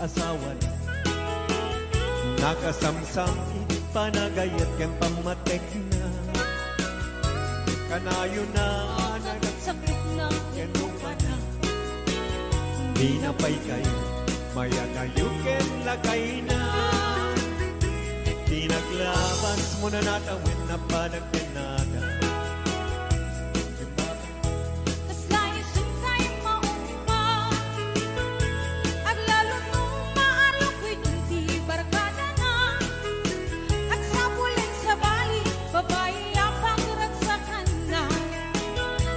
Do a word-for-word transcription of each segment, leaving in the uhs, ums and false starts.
asawana. Nakasamsam iti panagayat ken pammatekna. Kanayona a nagagsakitna ken rupana. Dina pay kayo mayanayo ken lakayna. Di naglabas mo nanatawen a padagdagnaga. Kasla isu tay maungpa, aglalo no maarok iti barkadana. Agsapulen sabali, babai a pangragsakanna.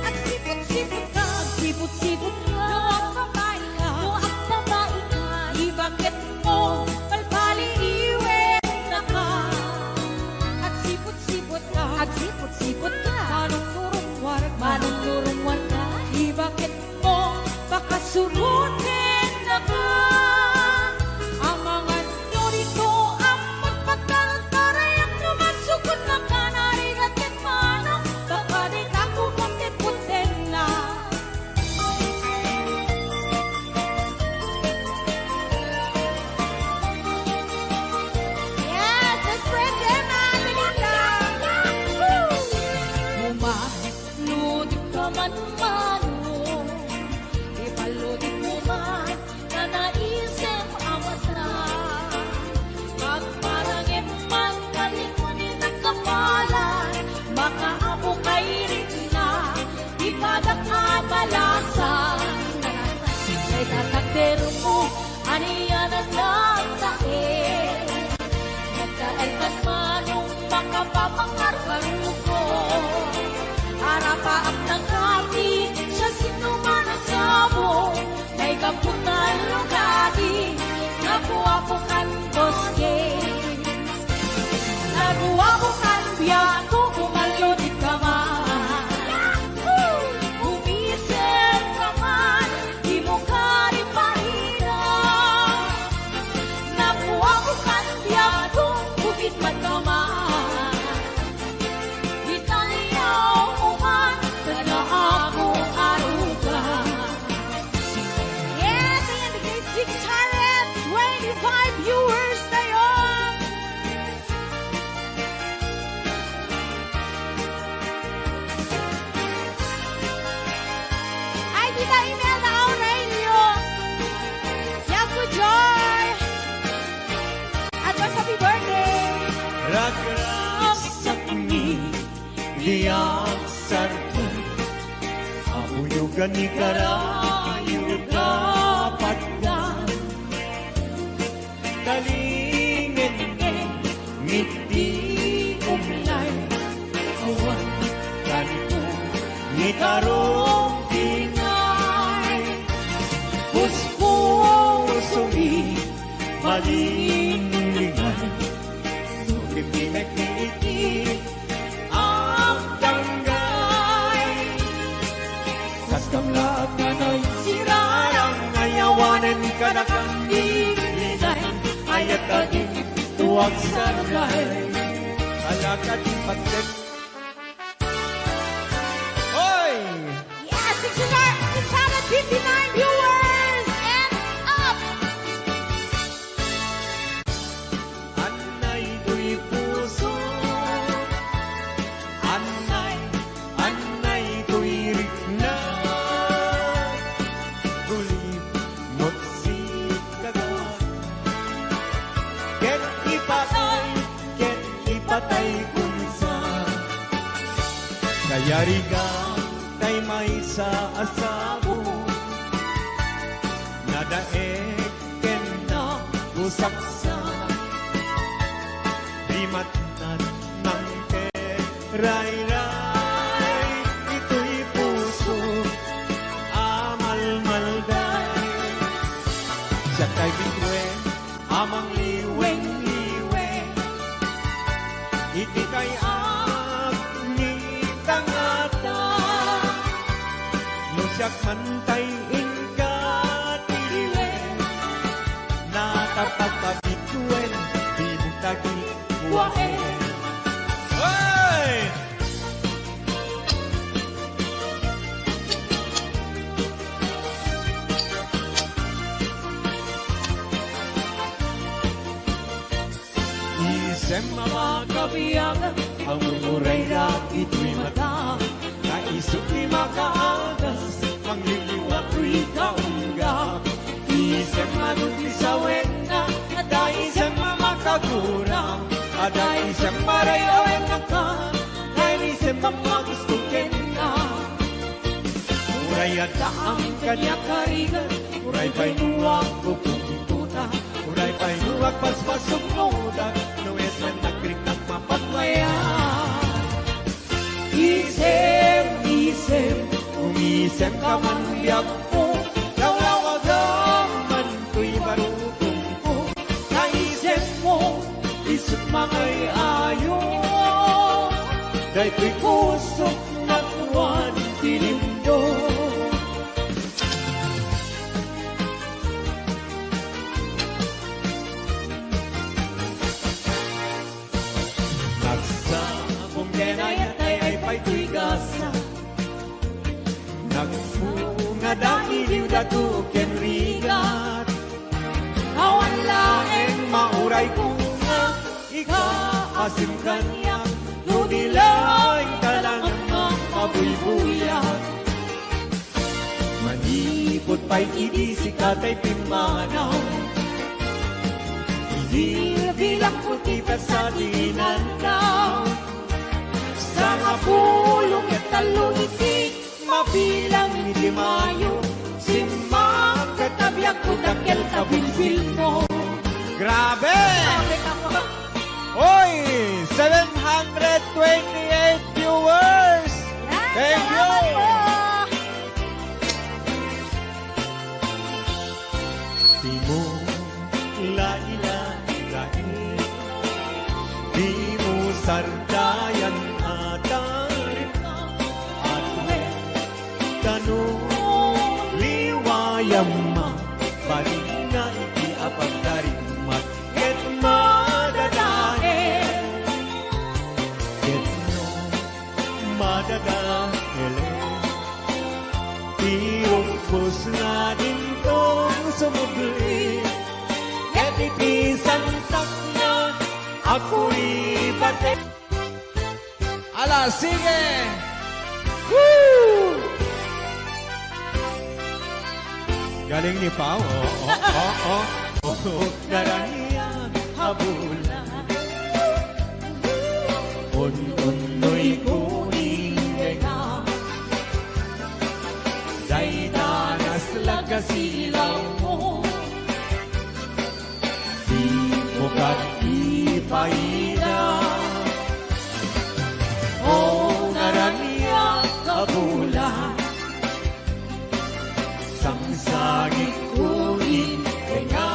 Agsiput-siput ka, agsiput-siput ka. No agbabai ka, no agbabai ka, ibaket mo, palpali iwen naka. Agsiput-siput ka, agsiput-siput ka. Manunurong warka, manunurong warka. Ibaket mo, pakasuroten naka. Amangan yo dito, ammon pagkaragkarayan no masukod na kanarigat ket manok, baka di ka kukumpetputena. Yes, let's break them out, Linda. Woo! Umaludik ka man, Mano. Ipaludik mo man, nanaisem a mata. Pagparangem man, kalingon ni nagkapalan, makaapo kay rikna, di padak a balasan. Kay tatakder mo, anian a nagtaer. Nagtaer kan Manong makapapangarbaruko. Arapaak nagkati, siasino man a sabo, may kaputan lugadi, naguapo kan boske. Naguapo kan biag ko, umaludik ka man. Umisip ka man, dimo kadi paira. Naguapo kan biag ko, upit man ka man. Italiaw ko man, kada ako arugan. Yes, ayan, bigay six hundred twenty-five viewers tayo. Ay, Tita Imelda Aurelio. Yaku Joy. Advance happy birthday. Ragragsak mi, di agsarkan. Abuyogan ni karayo dapat ka. Talingen, ngiti umlay, awan kanko, ngitarong tinay. Puspusomi, malinglingay, no pipilek ni iti Agdanggay. Kas kamlaat nga naisirarang, ayawanen kadakam di linay. Ayat ka di tuwag sargay. Alakad di pagdek. Hoy! Yes, six hundred, six hundred fifty-nine viewers and up! Anay toy puso, anay, anay toy rikna. Gulimot si kagawa. Ket ipatay, ket ipatay kunsa. Kayarigan tay maysa a sabo. Nadaek ken nagusaksak. Di matnat mangted rayray, itoy puso a malmalday. Siak tay bituen a mangliweng-liweng iti kay-at ni tangata. No siak man tay inka ti iwen, natapag pabituen, di mo tagi kuaen. Hey! Makabiag, ammom urayda itoy mata. Kaiso ti makaagas, mangliliwa toy kaungga. Isem adu ti sawenna, adda isem a makagura, adda isem a ray-awenna ka, adda isem a magusto kenka. Uray adda ang kaniak a rigat, uray pay no agkukumpota, uray pay no agpaspasungodak, no isem nagriknak mapagmaya. Isem, isem, umisem ka man biagko, lawlawagam man toy barukongko. Naisemmo, isut mangay-ayo, daytoy kusok nakuan ti lindo. Nagsagum ken ayat ay pay toy gasa. Nagbunga da iliw da tuken rigat. Awan laeng mauray kung nga ikaasim kaniak, no di laeng talaga makabuybuyat. Manipud pay idi sika tay pimmanaw, bilbilangko ti petsa ti inannaw. Sangapulo ket tallo iti mabilang iti Mayo, simmakket a biagko dakkel ta bilbilmo. Grabe! Grabe ka po. Oy, seven hundred twenty-eight viewers. Yan, thank you. Salamat po. Di mo lailai, di mo sardayan a tarika. At kano liwayam, mabalin nga iti apagdarimat ket madadael. Ket no madadaelen ti rukbos nga dintong sumubli, ket iti santak nga agkuribate. Ala, sige! Woo! Galing ni Pao. Oh, oh, oh, oh. Oh, naranian a bulan. Un-unnoy ko ni Dena. Dayta naslag a silaw mo. Di mo kat ipaida. O naranian a bulan, sangsagit ko iti tenga.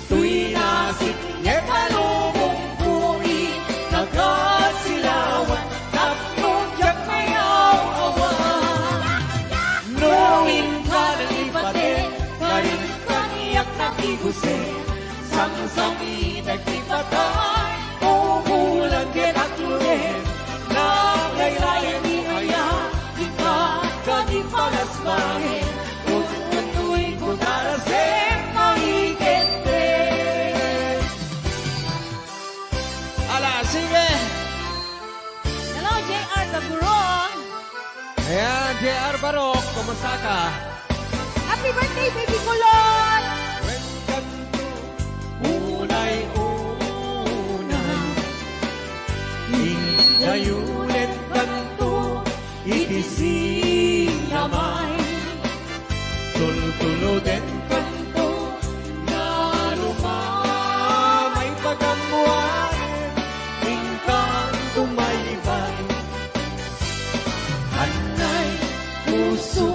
Toy nasip nga kalubong ko iti kasilawan, tapno diak mayaw-awan. No inka nalipate, karin kaniak nakiguse, samsamitek ti patay, umulan ket aglunen, nagayrayan ni aya, di ka kadi palasbaen, ututuyko tarasem maikente. Ala, sige! Hello, J R Gaburon. Ayan, J R Barok, kumusta ka? Happy birthday, baby kulot! Wen kanto, unay una. Indayo wen kanto, iti sinamay. Tultuloden kanto, narumamay pagammoan, inkan tumaybay. Anay, puso,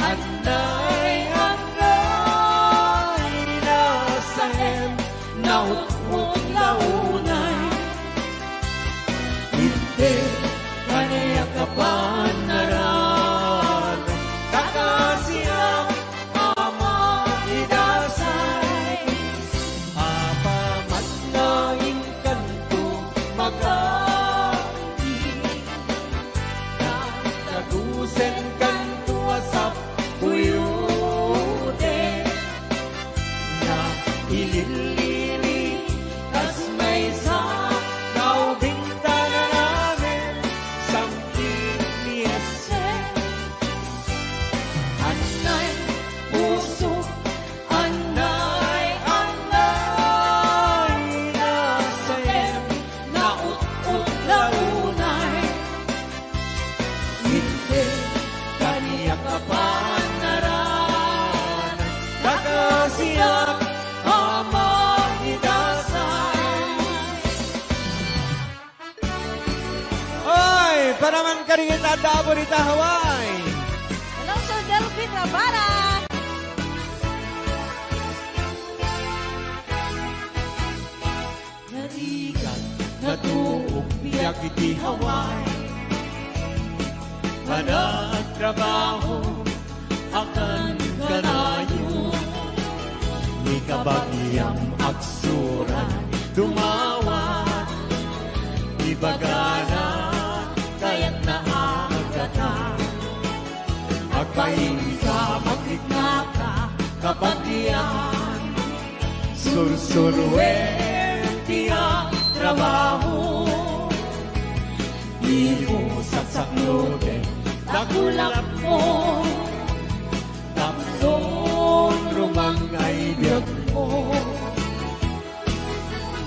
anay, anay, nasaem, nautmot, naunay. Inder kaniak a panaran, kakasiak a maidasay. Apaman nga inkanto maganggi, nagkadusen kanto a sappuyote. Naililili Kita Dabo dita Hawaii. Hello, Sir Delvin Rabara. Narigat, natuok biag iti Hawaii. Panagtrabaho, akan kanayon. Ni kabagiam agsuran, dumawat. Ibagana, kayatna a agatan. Agbainka, magriknaka, kabagian. Sursuruem ti agtrabaho. Dimo saksakloten dakulapmo. Tapno rumang ay biagmo.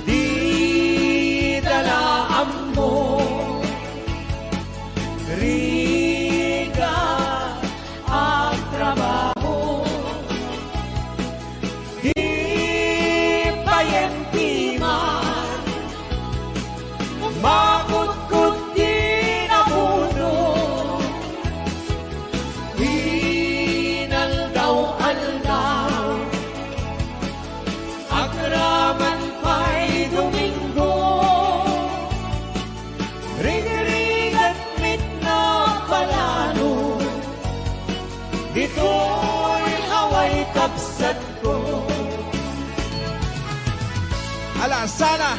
Dida la ammo. Rigat, agtrabaho. Di payen ti man makutkot ti nabuno. Inaldaw-aldaw, agraman pay Domingo. Rigrigat met napalalo, ditoy Hawaii kabsatko. Ala, sana.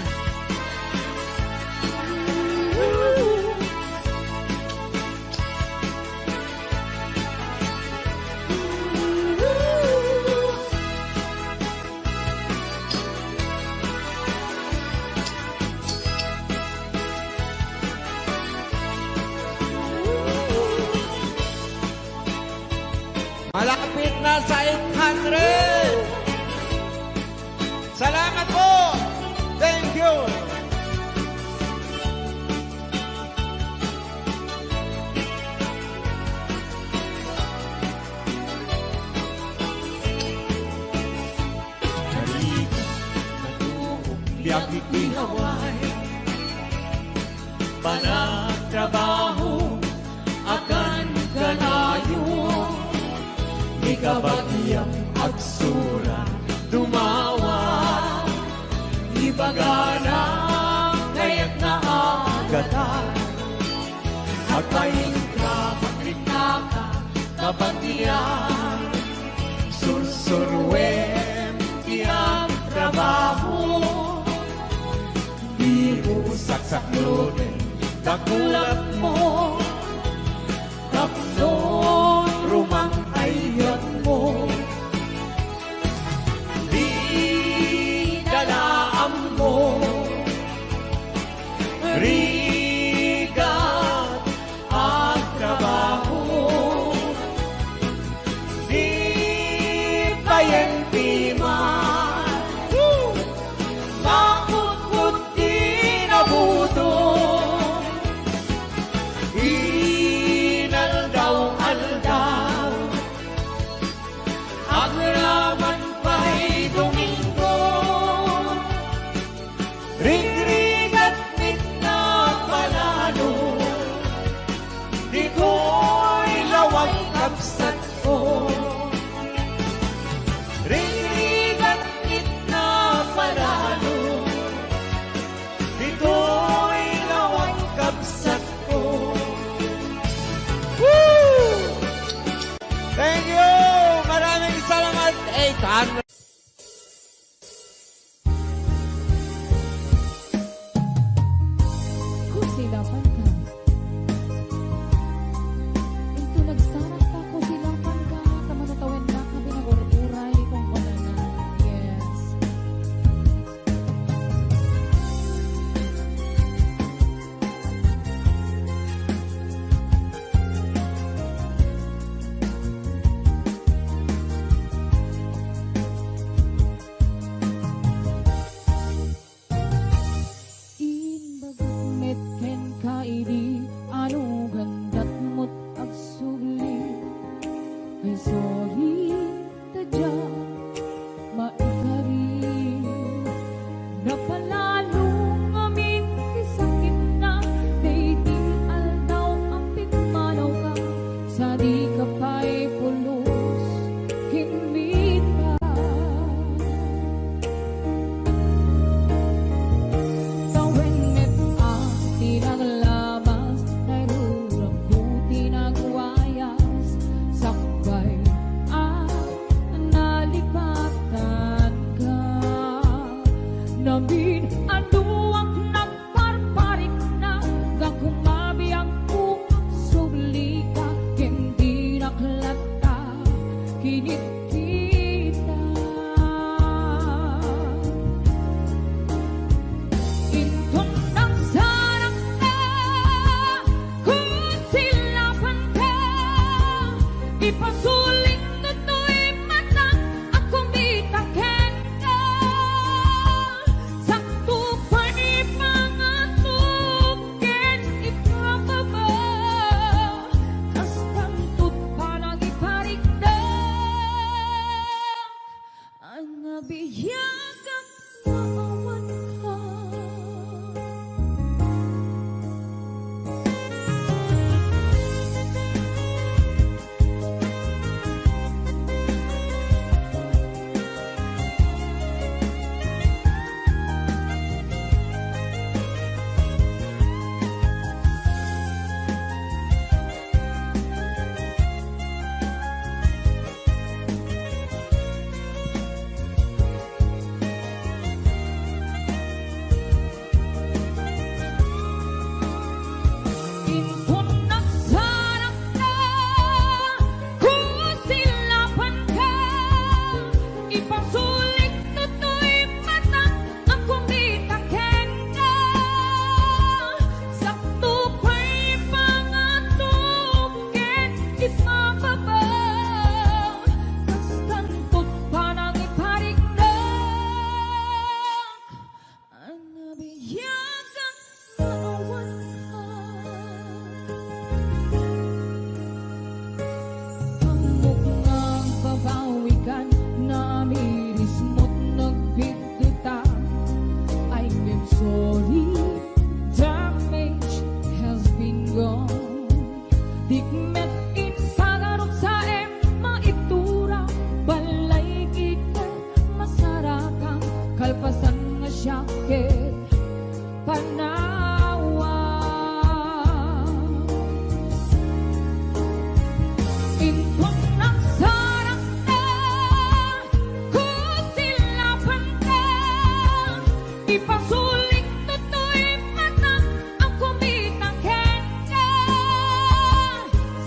Malapit na sa eight hundred. Salamat po. Thank you. Narigat, natuok biag iti Hawaii. Panagtrabaho, akan kanayon. Ni kabagiam agsura, dumawa. Ibagana, kayatna a agatan. Agbainka, magriknaka, kabagian. Sursuruem ti agtrabaho. Dimo saksakloten dakulapmo. Tapno rumang ay biagmo. Dida la ammo. Rigat, agtrabaho. Di payen ti man makutkot ti nabuno. Inaldaw-aldaw, agraman pay Domingo. Rigrigat met napalalo, ditoy lawag kabsatko. Rigrigat met napalalo, ditoy lawag kabsatko. Woo! Thank you! Maraming salamat, eight hundred. Kusilapan ka. Into nagsarak ta, kusilapan ka, ta manatawen na ka, pinag-urturay, kung wala na. Yes. Imbagak met kenka Nabiagak nga awan ka. Inton nagsarakta, kusilapanka, ipasulik toy mata, a kumita kenka. Sakto pay pangato ken ipababaw, kastan to't panangipariknak. Nabiagak nga awan ka. Ammok nga agbabawikan, namirismo't nagbiddutang. I'm, I'm sorry, damage has been done. Dikmet impagarupsaem, maitura balay ket masarakam, kalpasan nga siak ket panawa. Inton nagsarakta, kusilapanka, ipasulik toy mata, a kumita kenka.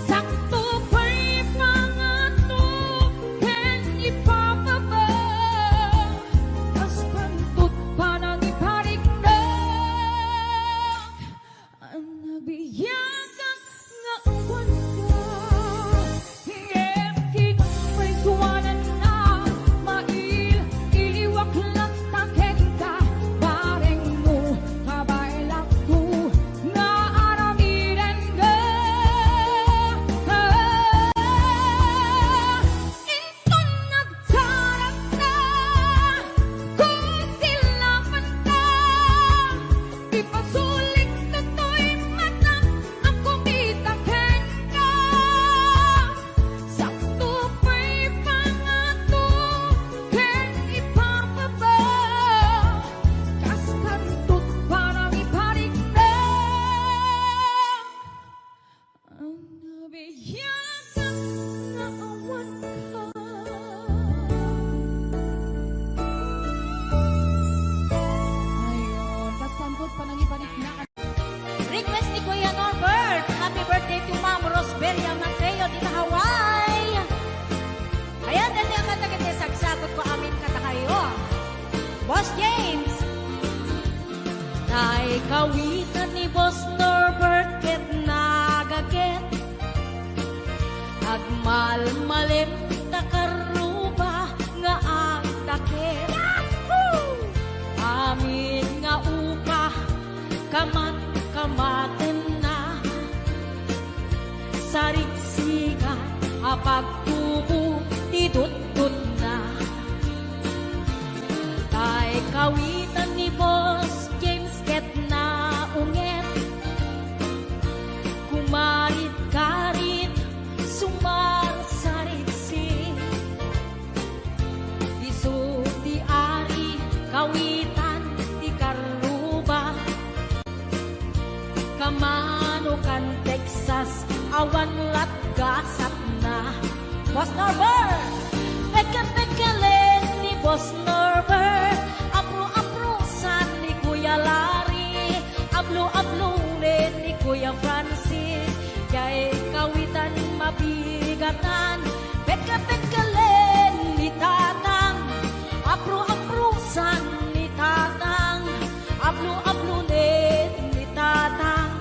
Sakto pay pangato ken ipababaw, kastan to't panangipariknak. Nabiagak nga awan ka. Ngem kinapaysuanan a mail-iliwak latta kenka, barengmo, kabaelakto nga aramidenka. Inton nagsarakta, kusilapanka, ipasulik toy mata, a kumita kenka. Sakto pay pangato ken ipababaw, kastan to't panangipariknak. Nabiagak nga awan ka. Ayun, kastan to't panangipariknak. Request ni Kuya Norbert. Happy birthday to Ma'am Rosbelia Mateo dita Hawaii. Ayan, daytoy a kanta ket sagsagutko amin kadakayo. Boss James. Tay kawitan ni Boss Norbert ket nagaket. Agmalmalem ta karruba nga agtaket. Yahoo! Amin nga upa, kamat-kamatenna. Sarigsigan a pagtubo ti dutdotna. Tay kawitan ni Boss James ket naunget. Kumarit-karit, sumarsarigsik. Isu ti ari, kawitan ti karruba. Kamano kan Texas, awan latgasatna. Boss Norbert! Pekkel-pekkelen ni Boss Norbert. Apro-aprosan ni Kuya Larry. Ablo-ablonen ni Kuya Francis. Diay kawitan mabigatan. Pekkel-pekkelen ni Tatang. Apro-aprosan ni Tatang. Ablo-ablonen ni Tatang.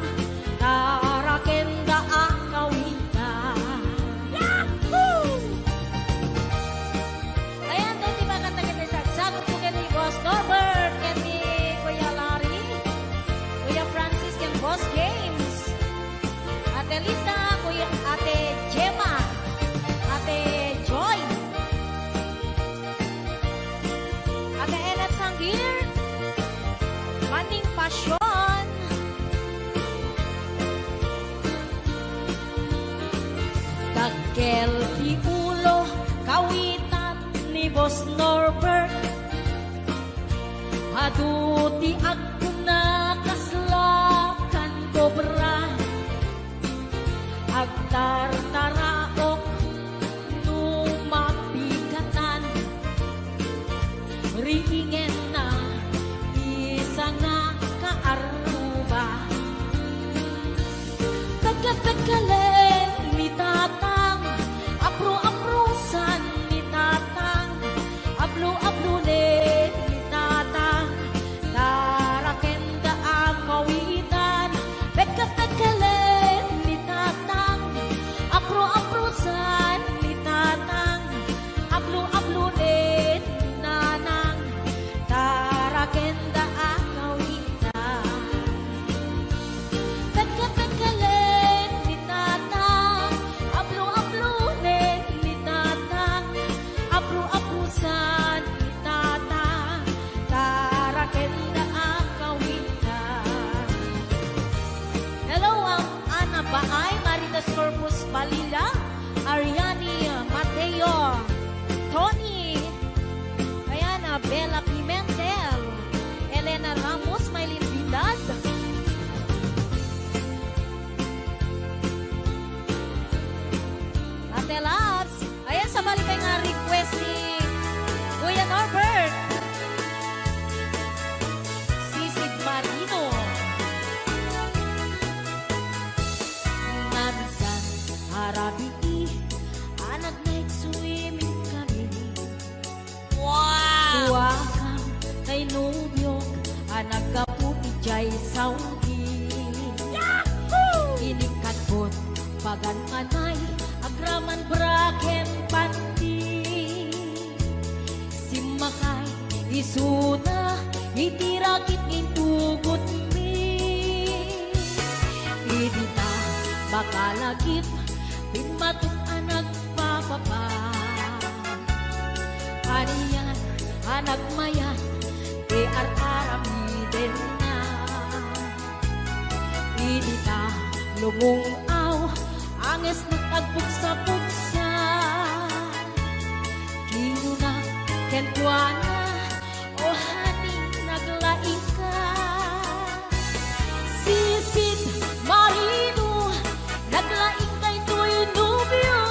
Tarakenda a kawitan. Yahoo! Ayan, daytoy a kanta ket sagsagutko ken ni Boss Norbert, ken ni Kuya Larry, Kuya Francis, ken Boss James, Ate Lita, Kuya, Ate Gemma. Manning Passion. Dakkel ti ulo, kawitan ni Boss Norbert. Adu ti agkuna kasla kan kobra. Agtartaraok no mapikatan. Riingenna ti sanga kaarruba. Pekkel-pekkelen ni Tatang, apro-aprosan ni Tatang, ablo-ablonen ni Tatang, tarakenda a kawitan. Pekkel-pekkelen ni Tatang, apro-aprosan ni Tatang, ablo-ablonen ni Nanang, tarakenda a kawitan. Pekkel-pekkelen ni Tatang, ablo-ablonen ni Tatang, apro-aprosan ni Tatang, tarakenda a kawitan. Hello, um, Ana Baay, Marites Corpus Balila, Ariani Mateo, Tony, ayan, ah, Bella Pimentel, Elena Ramos, Maylin Vidal, Ate Labs. Ayan, sabali pay nga request ni Kuya Norbert. Sisid Marino. Namisan a rabii a nag-night swimming kami. Wow! Duakam tay nobiok a naggapu idiay Saudi. Yahoo! Inikatbot pagan anay agraman bra ken panti. Simmakay isuna iti rakit nga intugotmi. Idi ta makalagip, bimmatok a nagpapapa. Anian a nagmayat ti ar-aramidenna. Idi ta lumung-aw, angesnak agpugsa-pugsa. Kinuna kenkuana, "O honey, naglaingka." Sisid Marino, naglaing daytoy nobio.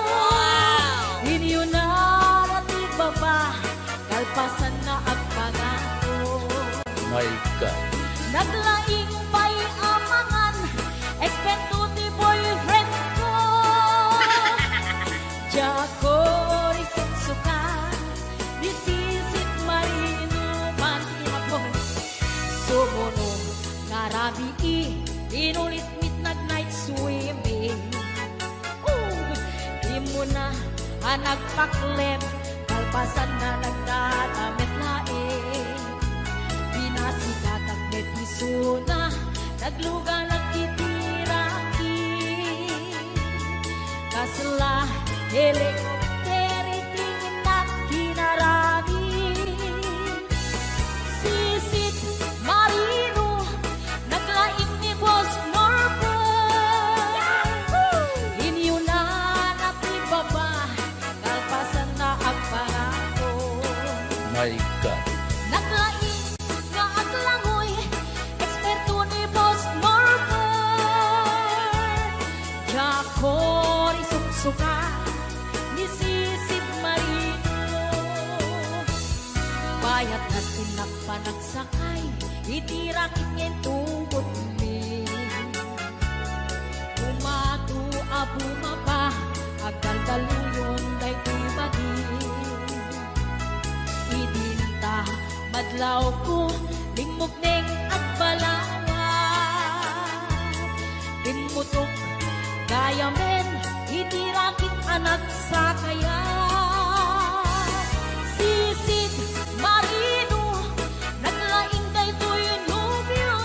Wow! Inyunana ti baba, kalpasanna agpagato. My God. Naglaing pay a mangan, eksperto ti boyfriend ko. Diakon isuksuka ni Sisid Marino, panti apon. Sumuno nga rabii, inulit mit nag-night swimming. Immuna a nagpaklem, kalpasanna nagtatamet laeng. Pinasikatak met isuna, nagluganak iti rakit. Kasla helikopter iti innak kinarani. Sisid Marino, naglaing ni Boss Norbert. Inyunana ti baba, kalpasanna agpagato. My God. Naglaing nga aglangoy, eksperto ni Boss Norbert. Diakon isuksuka ni Sisid Marino. Bayat na ti nagpanagsakay iti rakit nga intugotmi. Bumato a bumaba, agkaldaluyon daytoy bagi. Idinta madlawko, lingmukneng agbalawat. Bimmutok gayamen iti rakit a nagsakaya. Sisid Marino, naglaing daytoy nobio.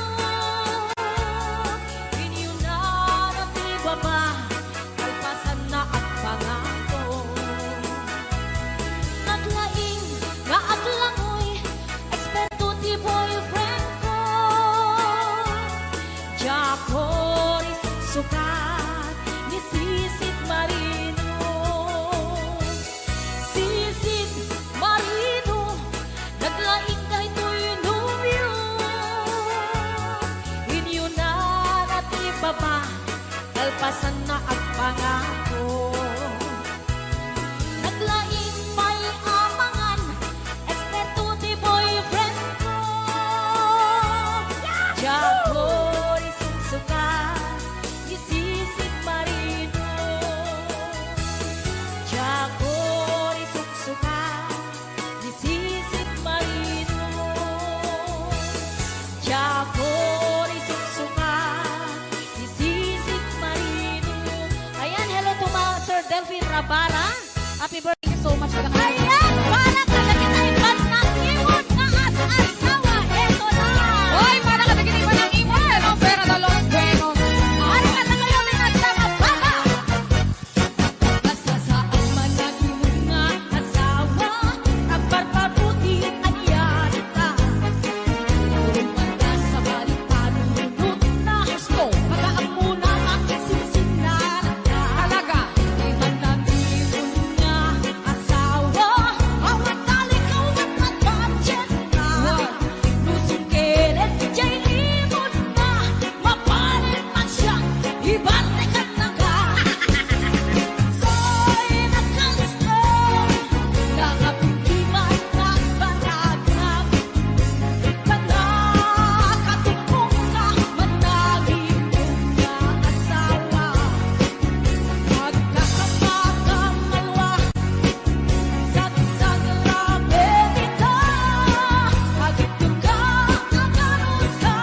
Inyunana ti baba, kalpasanna agpagato. Naglaing nga aglangoy, Para? Happy birthday. Thank you so much, Dang. Ayan! Para kadagiti bannang imon nga as-asawa. Eto na! Oy, para kadagiti bannang imon nga Opera de los Buenos. Para kadagiti bannang asawa, papa! Basta saan man nga imon nga asawa, agparparuti anian ta. Urong man ta sa balik panunot na. Diyos ko. Pagaammona, makisingsingna. Talaga. Di man ta imon nga asawa, awan talikaw ket budget na. Wow. Nusin ket diay imon nga mapalit man siya, ibarrikat na ka. Soy nakaskon, nakapintiman, nagpanagnak. Panakatikmong ka, managimong nga asawa. Agkakapakamalwa, sagsagrabe dita. Agitdurka, aganuska,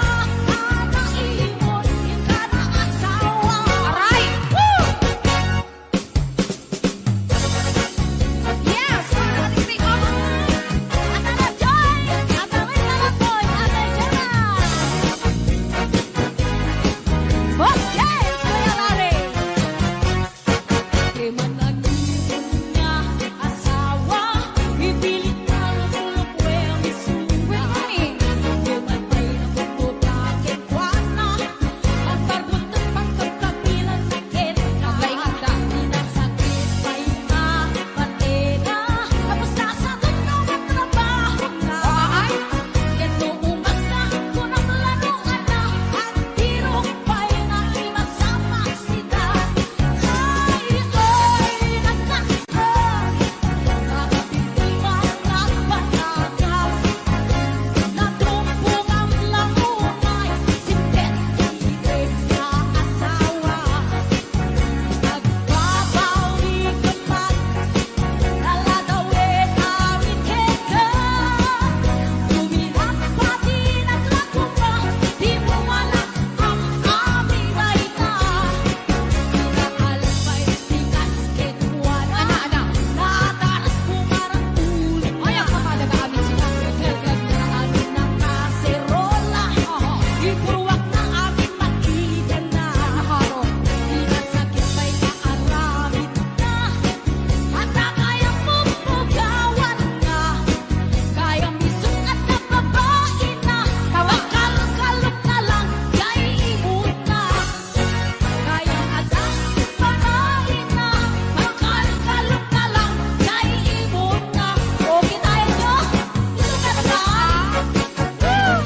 anaimon, inkana asawa. Aray! Woo! Yes, para diri, oh. Ate Joy, Ate Rita Lapoy, Ate Gemma. Boss James, Kuya Larry. Kay managimon nga asawa, ipilit na luklukwe ang isuda. Wait, honey. Kay manay na kukuta, kay kuana. Ang pagbuntag pagkagkapilan na ket Naglaing anda. Inasakit pay nga patena. Tapos nasa tunga nga trabaho na. Ay, ay. Ket no umas na, kunam lano ana, agtirok pay nga imagsama sida. Ay, ay, nagkas- Am-ami dayta. Naalpay ti kas kenkuana. Ana, ana. Nataras ko marang ulo. Ay, ang kamada nga amin si Pastor Kelvin. Naamin na kaserola. Oho. Iburuak na amin makita na. Nakaro. Di na sakit pay nga aramid na. Ata kayam pupugawan na. Kayam isungkat na babae na. Tama. Makalkalok na lang, kay imot na. Kaya adda panaina, makalkalok na lang, kay imot na. Okay tayo, no? Ito ka na ba? Woo!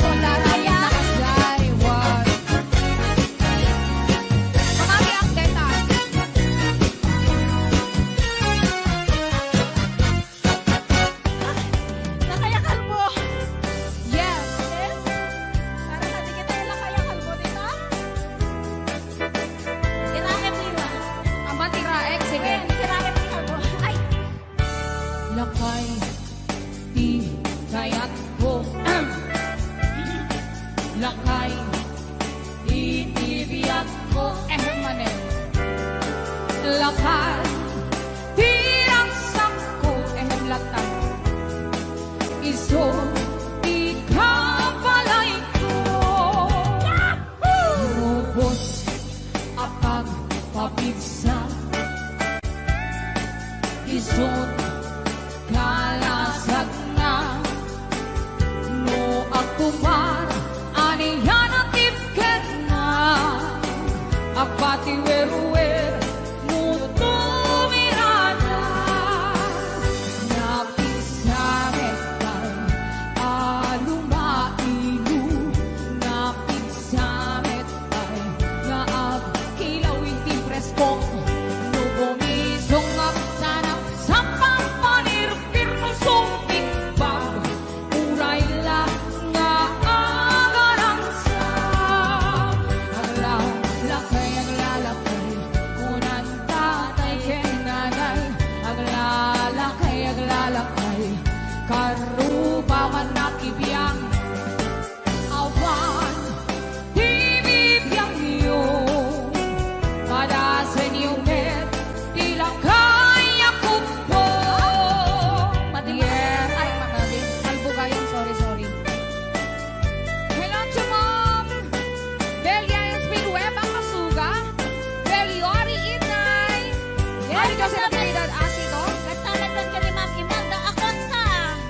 So, darayo na ka, Jai. Wow. Makami update, ah. Lakay a Kalbo. Yes. Yes. Para sa digital, Lakay a Kalbo, di ba? Tiraek, di ba? Aman, tiraek, sige. Ayan, tiraek, di Kalbo. Ay. Lakay ti kayatko. Lakay iti biagko, ehem manen. Lakay ti ragsakko, ehem latta. Isu ti kabalayko. Rubos a pagpapigsa. Isu Kalasagna, no agtumar, ania a tipketna, agpatiwerwer, no tumirana, napisametan,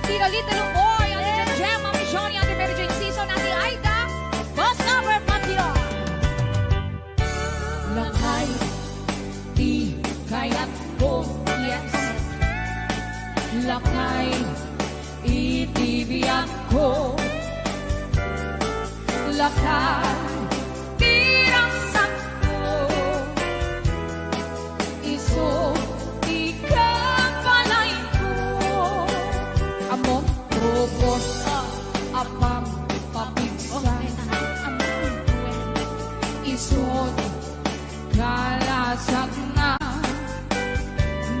Tita Little Boy, Ate Jem Jem, Mami Johnny, Ate Mary Jane Season, Ate Aida, Boss Lover Patio. Lakay ti kayatko, yes. Lakay iti biagko. Lakay ti ragsakko. Isu ti kabalayko. Ammom, probosa a pampapigsa. Isu ti kalasagna.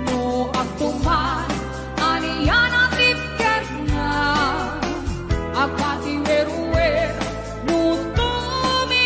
No agtuman, ania a tipkerna? Agpatiwerwer, no tumi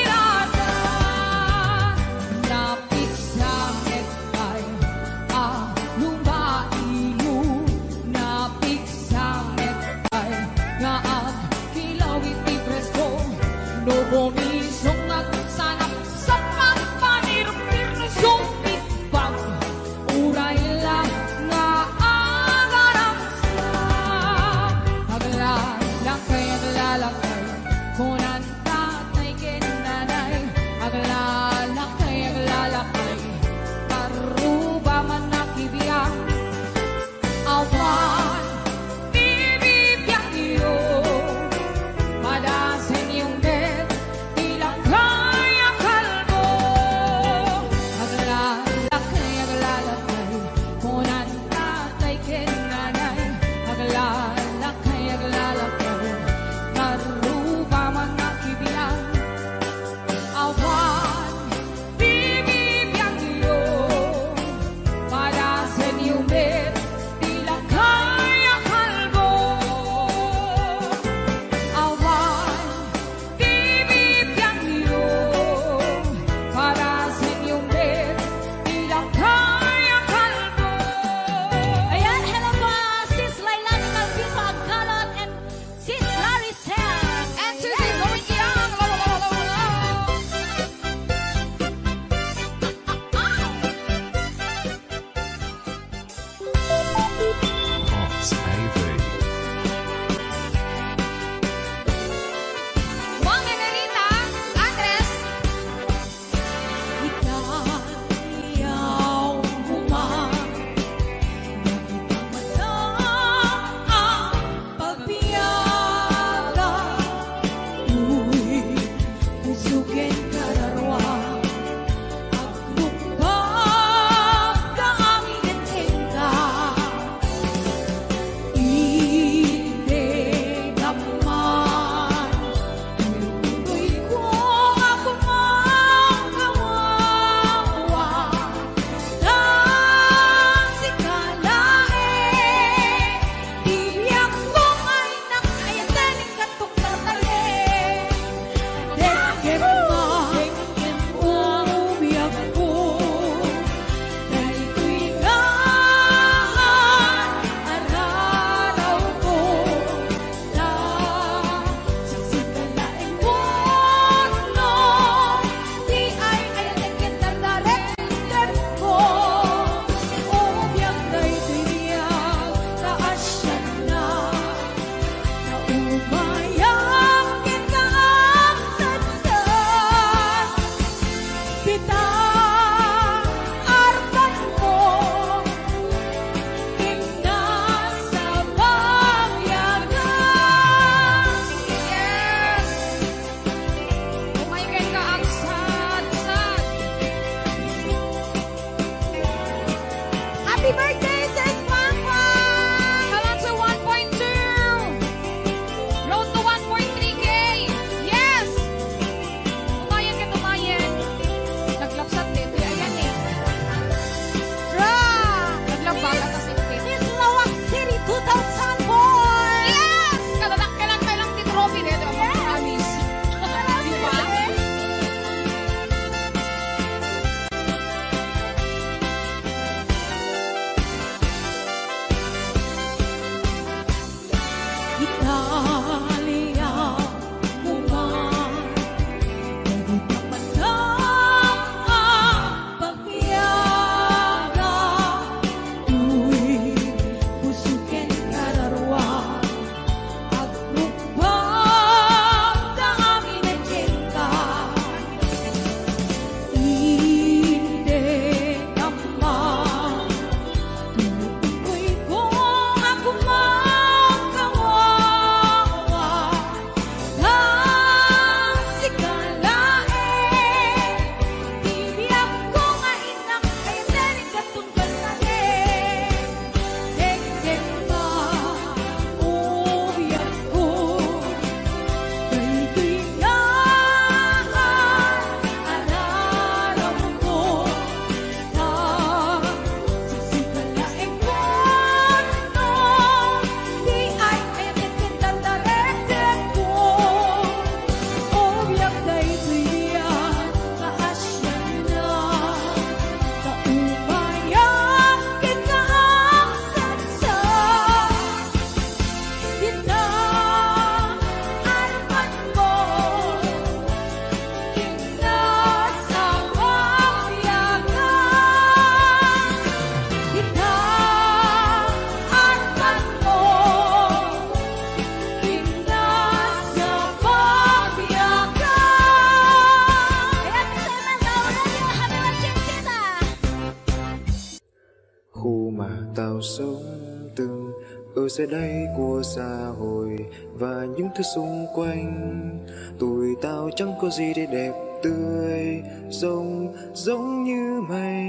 Ở đây của xã hội và những thứ xung quanh, tuổi tao chẳng có gì để đẹp tươi, giống, giống như mây.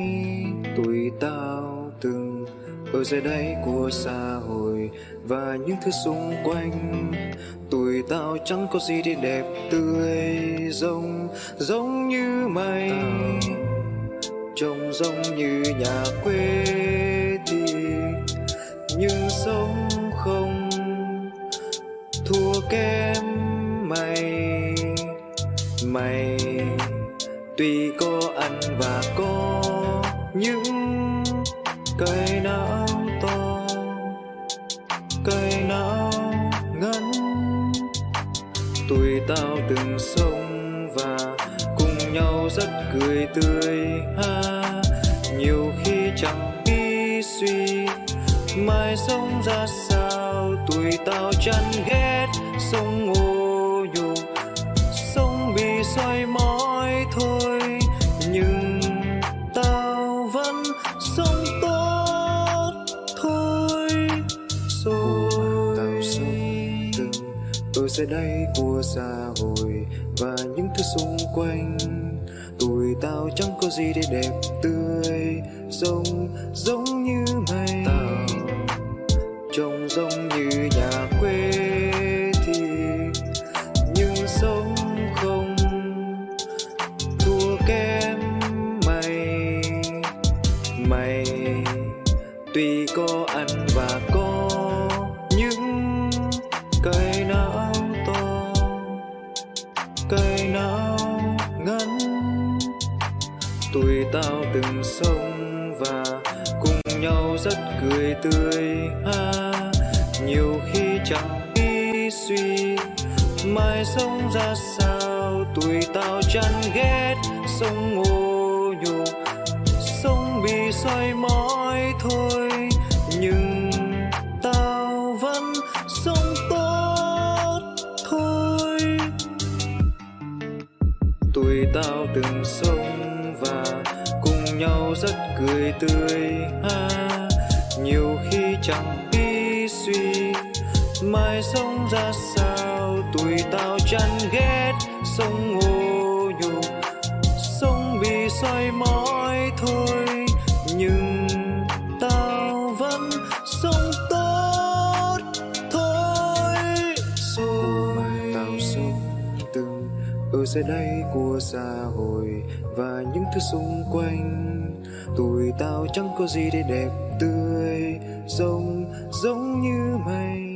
Tuổi tao từng ở dưới đáy của xã hội và những thứ xung quanh, tuổi tao chẳng có gì để đẹp tươi, giống, giống như mây. Tao trông giống như nhà quê thì nhưng sống không thua kém mây. Mây tuy có ăn và có những cái não to, cái não ngắn. Tuổi tao từng sống và cùng nhau rất cười tươi ha. Nhiều khi chẳng biết suy mai sống ra sao, tuổi tao chán ghét sống ô nhục, sống bị soi mói thôi, nhưng tao vẫn sống tốt thôi. Rồi tao sống từng ở dưới đáy của xã hội và những thứ xung quanh, tuổi tao chẳng có gì để đẹp tươi, giống, giống như mây. Tao trông giống như nhà quê thì nhưng sống không thua kém mây. Mây tuy có ăn và có những cái não to, cái não ngắn. Tuổi tao từng sống và cùng nhau rất cười tươi ha. Nhiều khi chẳng biết suy mai sống ra sao, tuổi tao chán ghét sống ô nhục, sống bị soi mói thôi, nhưng tao vẫn sống tốt thôi. Tuổi tao từng sống và cùng nhau rất cười tươi ha. Nhiều khi chẳng biết suy mai sống ra sao, tuổi tao chán ghét sống ô nhục, sống bị soi mói thôi, nhưng tao vẫn sống tốt thôi. Rồi tao sống từng ở dưới đáy của xã hội và những thứ xung quanh, tuổi tao chẳng có gì để đẹp tươi, giống, giống như mây.